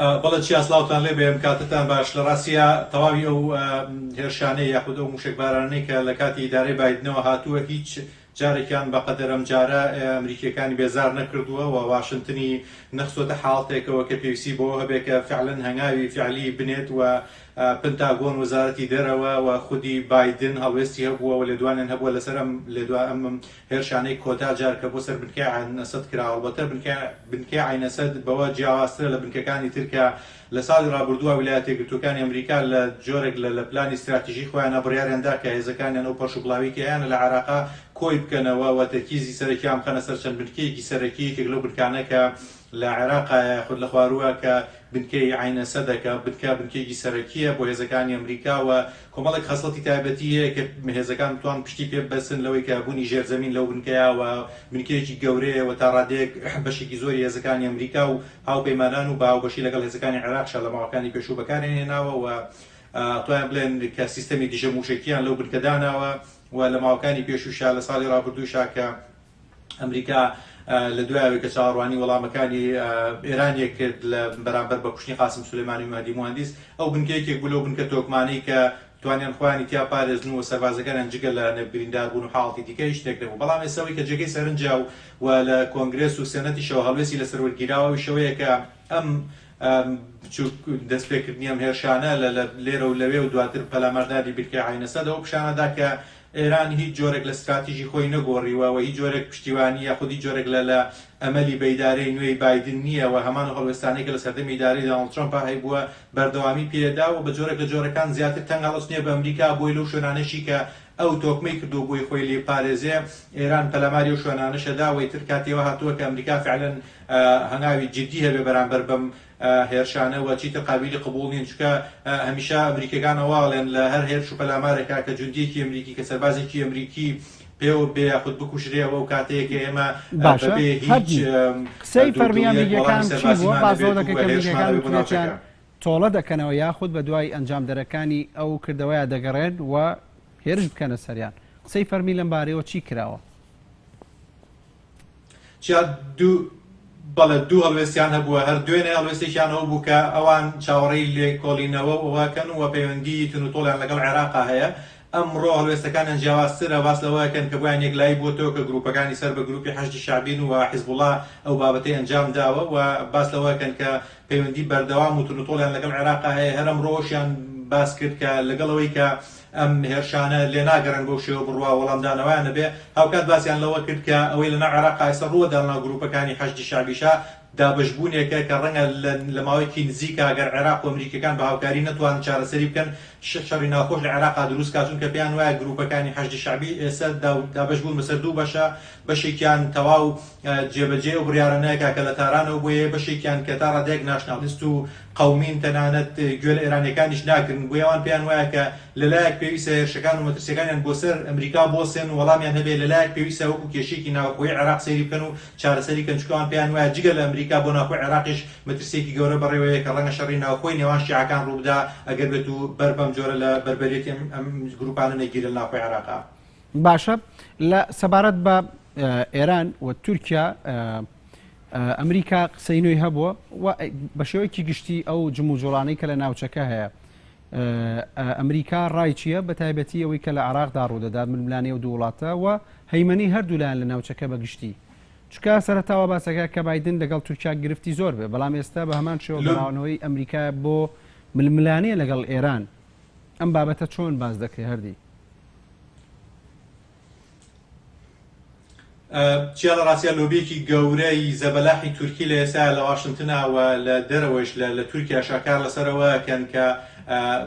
بەڵێ چیا سڵاوتان لێ بێ ئەم کاتەتان باش. لە ڕاستیا تەواوی ئەو هێرشانەی یاخود ئەو موشەکبارانەی کە لە کاتی ئیدارەی بایدنەوە هاتووە هیچ جارێکیان بە قەدەر ئەم جارە ئەمریکییەکانی بێزار نەکردووە و واشنتنی نەخستۆتە حاڵتێکەوە کە پێویستی بەوە هەبێ کە فعلەن هەنگاوی فعلی بنێت و پنتاگۆن، وەزارەتی دەرەوە و خودی بایدن هەڵوێستی هەبووە و لێدوانیان هەبووە لەسەر ئەم لێدوا ئەم هێرشانەی کۆتا جار کە بۆ سەر بنکەی عەین ئەسەد کرا، ئەڵبەتە بنکەی عەین ئەسەد بەوە جیاوازترە لە بنکەکانی تر کە لە ساڵی ڕابردووە ویلایەتە یەکگرتووەکانی ئەمریکا لە جۆرێک لە لە پلانی ستراتیژی خۆیانا بڕیاریان دا کە هێزەکانیان ئەو پەرشوبڵاویی کە هەیانە لە عێراقا کۆی بکەنەوە و تەرکیزی سەرەکیان بخەنە سەر چەند بنکەیەکی سەرەکی، یەکێک لەو بنکانە کە لە عێراقایە یاخود لە خوارووە کە بنکەی عەین ئەسەدە کە بنکە بنکەیەکی سەرەکییە بۆ هێزەکانی ئەمریکا و کۆمەڵێک خەسڵەتی تایبەتی هەیە کە هێزەکان بتوان پشتی پێ ببەستن لەوەی کە بوونی ژێرزەمین لەو بنکەیە و بنکەیەکی گەورەیە و تا ڕادەیەک بەشێکی زۆری هێزەکانی ئەمریکا و هاوپەیمانان و بە هاوبەشی لەگەڵ هێزەکانی عێراقشا لە ماوەکانی پێشوو بەکاریان هێناوە و توانیان بڵێن کە سیستەمی دژە مووشەکییان لەو بنکە داناوە و لە ماوەکانی پێشووشا لە ساڵی ڕابردووشا کە ئەمریکا لە دوای ئەوەی کە چاوەڕوانی وەڵامەکانی ئێرانی کرد لە بەرامبەر بە کوشتنی قاسم سولەیمانی و مەهدی موهەندیس، ئەو بنکە یەکێک بوو لەو بنکە تۆکمانەی کە توانیان خۆیانی تیا پارێزن و سەربازەکانیان جگە لە برینداربوون و حاڵەتی دیکە هیچ شتێک نەبوو. بەڵام ئێستا ئەوەی کە جێگەی سەرنجە و لە کۆنگرێس و سێنەتیشەوە هەڵوێستی لەسەر وەرگیراوە ئەویش ئەوەیە کە ئەم بچووک دەستپێکردنی ئەم هێرشانە لە لێرە و لەوێ و دواتر پەلاماردانی بنکەی عەین ئەسەد ئەوە پیشانەدا کە ئێران هیچ جۆرێک لە ستراتیژی خۆی نەگۆڕیوە و هیچ جۆرێک پشتیوانی یاخود هیچ جۆرێک لە لە ئەمەلی بە ئیدارەی نوێی بایدن نییە و هەمان ئەو هەڵوێستانەی کە لە سەردەمی ئیدارەی دانڵد ترەمپا هەیبووە بەردەوامی پێدا و بە جۆرێک لە جۆرەکان زیاتر تەنگ هەڵەچنێ بە ئەمریکا بۆی لەو شوێنانەشی کە ئەو تۆکمەی کردووە بۆی خۆی لێ پارێزێ ئێران پەلاماری ئەو شوێنانەشە دا و ئیتر کاتی ئەوە هاتووە کە ئەمریکا فعلەن هەنگاوی جدی هەبێ بەرامبەر بەم هێرشانە و چیتر قابیلی قبوڵ نین چونکە هەمیشە ئەمریکیەکان ئەوە ئەڵێن لە هەر هێرش و پەلامارێکا کە جوندیەکی ئەمریکی کە سەربازێکی ئەمریکی پێوە بێ یاخود بکوژرێ ئەوە ئەو کاتەیە کە ئێمە باشە بەبێ هیچ هەردی قسەی فەرمی دوودڵیەک ئەمریکیەکان وەڵامی چی بووە سەربازیمان باس ئەبێت لەوە دەکەن و کە هێرشمان ئەمریکیەکان ئەبێ بۆ وتوویەتیان ناوچەکە. تۆڵە دەکەنەوە یاخود بە دوای ئەنجامدەرەکانی ئەو کردەوەیە دەگەڕێن و هێرش بکەنە سەریان قسەی فەرمی لەم بارەیەوە چی کراوە؟ چیا دوو بەڵێ دوو هەڵوێستیان هەبووە، هەر دوێنێ هەڵوێستێکیان ئەوە بوو کە ئەوان چاوەڕێی لێکۆڵینەوە و ئەوەکەن و پەیوەندیی توندوتۆڵیان لەگەڵ عێراقا هەیە، ئەمڕۆ هەڵوێستەکانیان جیاوازترە، باس لەوە ئەکەن کە بۆیان یەکلایی بووەتەوە کە گرووپەکانی سەر بە گرووپی حەشدی شەعبین و حیزبوڵا ئەو بابەتەی ئەنجام داوە و باس لەوە ئەکەن کە پەیوەندی بەردەوام و توندوتۆڵیان لەگەڵ عێراقا هەیە، هەر ئەمڕۆشیان باس کرد کە لەگەڵ ئەوەی کە ئەم هێرشانە لێناگەڕێن بەو شێوە بڕوا وەڵامدانەوەیان نەبێ، هاوکات باسیان لەوە کرد کە ئەوەی لەناو عێراقا ئێستا ڕووەدا لەناو گرووپەکانی حەشدی شەعبیشا دابەشبوونێکە کە ڕەنگە لە ماوەیەکی نزیکا گەر عێراق و ئەمریکیەکان بە هاوکاری نەتوانن چارەسەری بکەن شەڕی ناوخۆش لە عێراقا دروست کا چونکە پێیان وایە گرووپەکانی حەشدی شەعبی ئێستا دابەشبوون بەسەر دوو بەشە بەشێکیان تەواو جێبەجێی ئەو بڕیارە ناکا کە لە تارانەوە بۆیە بەشێکیان کە تا ڕادەیەک ناشناڵیست و قەومین تەنانەت گوێ لە ئێرانیەکانیش ناگرن بۆیە ئەوان پێیان وایە کە لەلایەک پێویستە هێرشەکان و مەترسیەکانیان بۆ سەر ئەمریکا بوەستێن و وەڵامیان هەبێ لەلایەک پێویستە وەکو کێشەیەکی ناوخۆیی عێراق سەیری بکەن و چارەسەری کەن چونکە ئەوان پێیان وایە جگە لە ئەمریکا بۆ ناوخۆی عێراقیش مەترسیەکی گەورە بەڕێوەیە کە ڕەنگە شەڕی ناوخۆی نێوان شیعەکان ڕووبدا ئەگەر بێت و بەر بەم جۆرە لە بەربەریەتی ئەم گروپانە نەگیرێن لە ناوخۆی عێراقا. باشە لە سەبارەت بە ئێران و تورکیا ئەمریکا قسەی نوێی هەبووە و بە شێوەیەکی گشتی ئەو جموجۆڵانەی کە لە ناوچەکە هەیە ئەمریکا ڕای چییە بە تایبەتی ئەوەی کە لە عراقدا ڕوودەدات ململانێ و دوو وڵاتە و هەیمەنی هەردوو لایەن لە ناوچەکە بە گشتی چکە سەرەتاوە باسەکە کە بایدن لەگەڵ تورکیا گرفتی زۆر بێ بەڵام ئێستا بە هەمان شێوە گەڕانەوەی ئەمریکا بۆ ململانێ لەگەڵ ئێران ئەم بابەتە چۆن باس دەکرێت هەردی؟ چیا لە ڕاستیا لۆبیەکی گەورەی زەبەلاحی تورکی لە ئێستایا لە واشنتنا و لە دەرەوەیش لە لە تورکیاشا کار لەسەر ئەوە ئەکەن کە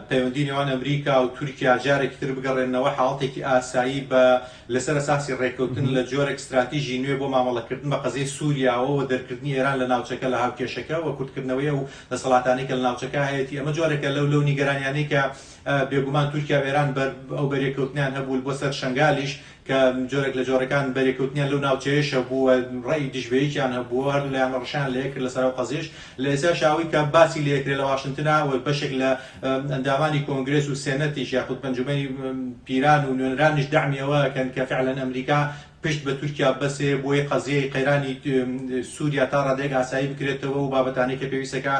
پەیوەندی نێوان ئەمریکا و تورکیا جارێکی تر بگەڕێننەوە حاڵەتێکی ئاسایی بە لەسەر ئەساسی ڕێککەوتن لە جۆرێک ستراتیژی نوێ بۆ مامەڵەکردن بە قەزیەی سوریاوە و دەرکردنی ئێران لە ناوچەکە لە هاوکێشەکە و کورتکردنەوەی ئەو دەسەڵاتانەی کە لە ناوچەکە هەیەتی ئەمە جۆرێکە لەو لەو نیگەرانیانەی کە بێگومان تورکیا و ئێران بەر ئەو بەرێکەوتنیان هەبوو بۆ سەر شەنگالیش کە جۆرێک لە جۆرەکان بەرێکەوتنیان لەو ناوچەیەش هەبوو و ڕەئی دژ بەیەکیان هەبوو و هەردوو لایان ڕەشیان لە یەک کرد لەسەر ئەو قەزیەش لە ئێستاش ئەوەی کە باسی لێکرێ لە واشنتنا و بەشێک لە ئەندامانی کۆنگرێس و سێنەتیش یاخود ئەنجومەنی پیران و نوێنەرانیش دەعمی ئەوە ئەکەن کە فعلەن ئەمریکا. پشت بە تورکیا ببەسێ بۆی قەزیەی قەیرانی سوریا تا ڕادەیەک ئاسایی بکرێتەوە و بابەتانەی کە پێویستەکە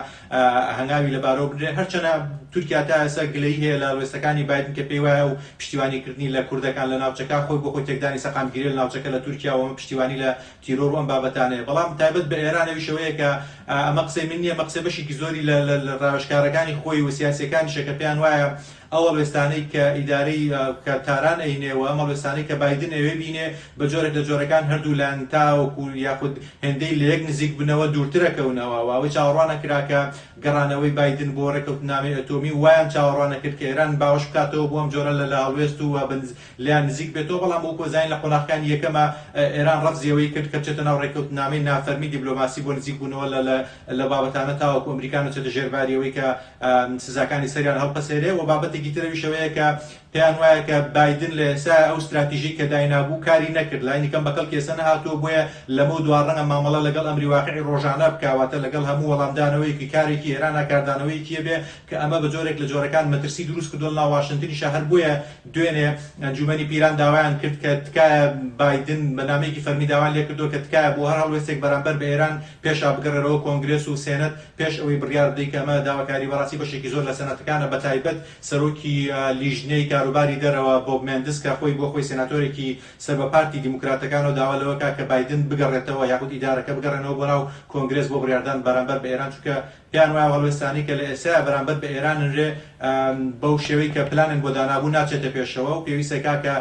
هەنگاوی لەبارەوە بنرێ هەرچەنە تورکیا تا ئێستا گلەیی هەیە لە هەڵوێستەکانی بایدن کە پێی وایە و پشتیوانی کردنی لە کوردەکان لە ناوچەکە خۆی بۆ خۆی تێکدانی سەقامگیریە لە ناوچەکە لە تورکیا و ئەمە پشتیوانی لە تیرۆر و ئەم بابەتانەیە بەڵام تایبەت بە ئێران ئەویش ئەوەیە کە ئەمە قسەی من نییە ئەمە قسەی بەشێکی زۆری لە ڕاوێژکارەکانی خۆی و سیاسیەکانیشە کە پێیان وایە ئەو هەڵوێستانەی کە ئیدارەی کە تاران ئەینێ و ئەم هەڵوێستانەی کە بایدن ئەوێ بینێ بە جۆرێک لە جۆرەکان هەردوو لایەن تاوەکو یاخود هێندەی لە یەک نزیک بنەوە دوورترەکەونەوە و ئەوەی چاوەڕوان ئەکرا کە گەڕانەوەی بایدن بۆ ڕێککەوتننامەی ئەتۆمی و وایان چاوەڕوان ئەکرد کە ئێران باوەش بکاتەوە بۆ ئەم جۆرە لە لە هەڵوێست و بە لێیان نزیک بێتەوە بەڵام وەکو ئەزانین لە قۆناغەکانی یەکەما ئێران ڕەفزی ئەوەی کرد کە بچێتە ناو ڕێککەوتننامەی نافەرمی دیبلۆماسی بۆ نزیک بوونەوە لە لە لە بابەتانە تاوەکو ئەمریکا نەچێتە ژێر باری ئەوەی کە سزاکانی سەریان هەڵپەسێرێ و بابەتێکی تر ئەویش ئەوەیە کە پێیان وایە کە بایدن لە ئێستا ئەو ستراتیژەی کە داینابوو کاری نەکرد لانی کەم بە کەڵکی ئێستا نەهاتووە بۆیە لەمەو دوا ڕەنگە مامەڵە لەگەڵ ئەمری واقعی ڕۆژانە بکا واتە لەگەڵ هەموو وەڵامدانەوەیەکی کارێکی ئێرانا کاردانەوەیەکی هەبێ کە ئەمە بە جۆرێک لە جۆرەکان مەترسی دروست کردووە لەناو واشنتنیشا هەر بۆیە دوێنێ ئەنجومەنی پیران داوایان کرد کە تکایە بایدن بە نامەیەکی فەرمی داوایان لێکردووە کە تکایە بۆ هەر هەڵوێستێک بەرامبەر بە ئێران پێشا بگەڕێرەوە کۆنگرێس و سێنەت پێش ئەوەی بڕیار بدەی کە ئەمە داواکاری بەڕاستی بەشێکی زۆر لە سێناتەکانە بەتایبەت سەرۆکی لیژنەی کاروباری دەرەوە بۆب مێندز کە خۆی بۆ خۆی سێناتۆرێکی سەر بە پارتی دیموکراتەکانە و داوا لەوە کا کە بایدن بگەڕێتەوە یاخود ئیدارەکە بگەڕێنەوە بۆ ناو کۆنگرێس بۆ بڕیاردان بەرامبەر بە ئێران چونکە پێیان وایە ئەو هەڵوێستانەی کە لە ئێستایا بەرامبەر بە ئێران نرێ بەو شێوەی کە پلانیان بۆ دانابوو ناچێتە پێشەوە و پێویستە کا کە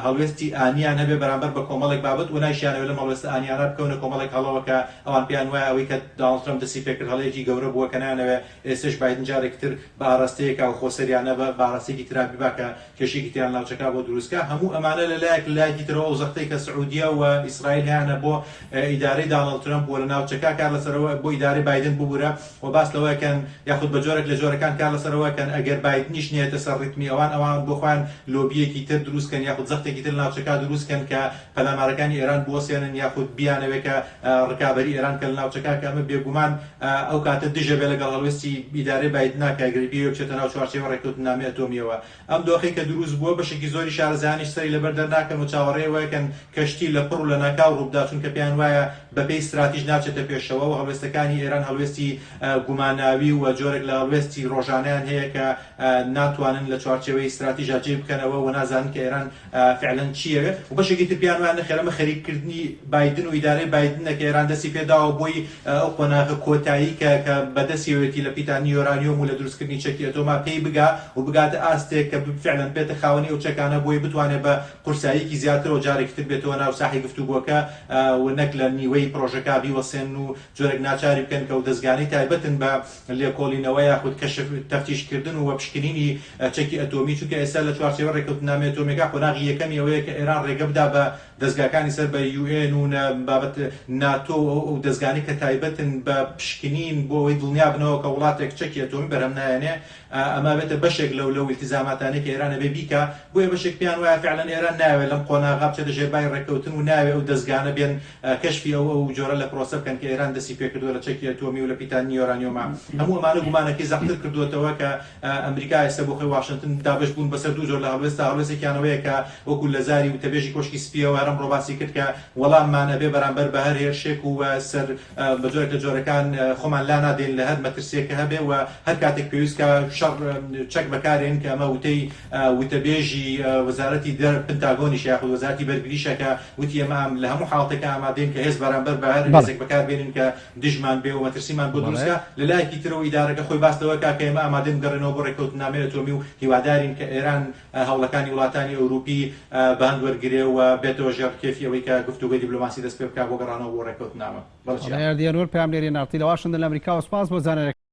هەڵوێستی ئانیان هەبێ بەرامبەر بە کۆمەڵێک بابەت و نایشیانەوێ لەم هەڵوێستە ئانیانە بکەونە کۆمەڵێک هەڵەوە کە ئەوان پێیان وایە ئەوەی کە دانڵد ترەمپ دەستی پێکرد هەڵەیەکی گەورە بووە کە نایانەوێ ئێستەش بایدن جارێکی تر بە ئاراستەیەکا و خۆسەریانە بە ئاراستەیەکی ترا بیبا کە کێشەیەکی تریان لە ناوچەکە بۆ دروست کا. هەموو ئەمانە لە لایەک، لە لایەکی ترەوە ئەو زەختەی کە سعودیە و ئیسرائیل هەیانە بۆ ئیدارەی دانڵد ترەمپ و لە ناوچەکە کار لەسەر ئەوە بۆ ئیدارەی بایدن ببورە و باس لەوە ئەکەن یاخود بە جۆرێک لە جۆرەکان کار لەسەر ئەوە ئەکەن ئەگەر بایدنیش نەیەتە سەر ڕیتمی ئەوان ئەوان بۆ خۆیان لۆبییەکی تر دروست کەن یاخود زەختێکی تر لە ناوچەکە دروست کەن کە پەلامارەکانی ئێران بوەسێنن یاخود بیانەوێ کە ڕکابەری ئێران کەن لە ناوچەکە کە ئەمە بێگومان ئەو کاتە دژە بێ لەگەڵ هەڵوێستی ئیدارەی بایدنا کە ئەگەر بیەوێ بچێتە ناو چوارچێوەی ڕێککەوتننامەی ئەتۆمییەوە. ئەم دۆخەی کە دروست بووە بەشێکی زۆری شارەزایانیش سەری لەبەر دەرناکەن و چاوەڕێی ئەوەکەن کە شتی لە پڕ و لەناکاو ڕووبدا چونکە پێیان وایە بەپێی ستراتیژ ناچێتە پێشەوە و هەڵوێستەکانی ئێران هەڵوێستی گوماناوی و جۆرێک لە هەڵوێستی ڕۆژانەیان هەیە کە ناتوانن لە چوارچێوەی ستراتیژا جێی بکەنەوە و نازانن کە ئێران فعلەن چییەوێ و بەشێکی تر پێیان وایە نەخێر ئەمە خەریککردنی بایدن و ئیدارەی بایدنە کە ئێران دەستی پێداوە بۆی ئەو قۆناغە کۆتایی کە کە بەدەستیەوێتی لە پیتاندنی یۆرانیۆم و لە دروستکردنی چەکی ئەتۆما پێی بگا و بگاتە ئاستێک کە فعلەن بێتە خاوەنی ئەو چەکانە بۆی بتوانێ بە قورساییەکی زیاترەوە جارێکی تر بێتەوە ناو ساحەی گفتوگۆکە و نەک لە نیوەی پرۆژەکە بیوەسێنن و جۆرێک ناچاری بکەن کە ئەو دەزگانەی تایبەتن بە لێکۆڵینەوە یاخود کەشف تەفتیشکردن و پشکنینی چەکی ئەتۆمی، چونکە ئێستا لە چوارچێوەی ڕێککەوتننامەی ئەتۆمیەکە قۆناغی یەکەمی ئەوەیە کە ئێران ڕێگە بدا بە دەزگاکانی سەر بە یوئێن و بابەت ناتۆ و ئەو دەزگانەی کە تایبەتن بە پشکنین بۆ ئەوەی دڵنیا بنەوە کە وڵاتێک چەکی ئەتۆمی بەرهەم نایەنێ ئەمە ئەبێتە بەشێک لەو لەو ئیلتیزاماتانەی کە ئێران ئەبێ بیکا بۆیە بەشێک پێیان وایە فعلەن ئێران نایەوێ لەم قۆناغە بچێتە ژێر باری ڕێککەوتن و نایەوێ ئەو دەزگانە بێن کەشفی ئەو ئەو جۆرە لە پرۆسە بکەن کە ئێران دەستی پێکردووە لە چەکی ئەتۆمی و لە پیتاندنی یۆرانیۆما. هەموو ئەمانە گومانەکەی زەقتر کردووەتەوە کە ئەمریکا ئێستا بۆ خۆی واشنتن دابەش بوون بەسەر دوو جۆر لە هەڵوێستا، هەڵوێستێکیان ئەوەیە کە وەکوو لە زاری وتەبێژی کۆشکی سپییەوە هەر ئەمڕۆ باسی کرد کە وەڵاممان ئەبێ بەرامبەر بە هەر هێرشێک و سەر بە جۆرێک لە جۆرەکان خۆمان لانادەین لە هەر مەترسییەک کە هەبێ و هەر کاتێک پێویست کا شەڕ چەک بەکارێن کە ئەمە وتەی وتەبێژی وەزارەتی دەر پنتاگۆنیشە یاخود وەزارەتی بەرگریشە کە وتی ئێمە لە هەموو حاڵەتێکا ئامادەین کە هێز بەرامبەر بە هەر هێزێک بەکار بێنین کە دژمان بێ و مەترسیمان بۆ دروست کا. لە لایەکی ترەوە ئیدارەکە خۆی باس لەوە کا کە ئێمە ئامادەین بگەڕێینەوە بۆ ڕێککەوتننامەی ئەتۆمی و هیوادارین کە ئێران هەوڵەکانی وڵاتانی ئەوروپی بە هەند وەرگرێ و بێتەوە ژێر ڕکێفی ئەوەی کە گفتوگۆی دیبلۆماسی دەست پێ بکا بۆ گەڕانەوە بۆ ڕێککەوتننامە. بەڵێ چیا. ئەردی ئەنوەر پەیامنێری ئێن ئاڕ تی لە واشنتن لە ئەمریکاوە سوپاس بۆ زانیاریەکانت.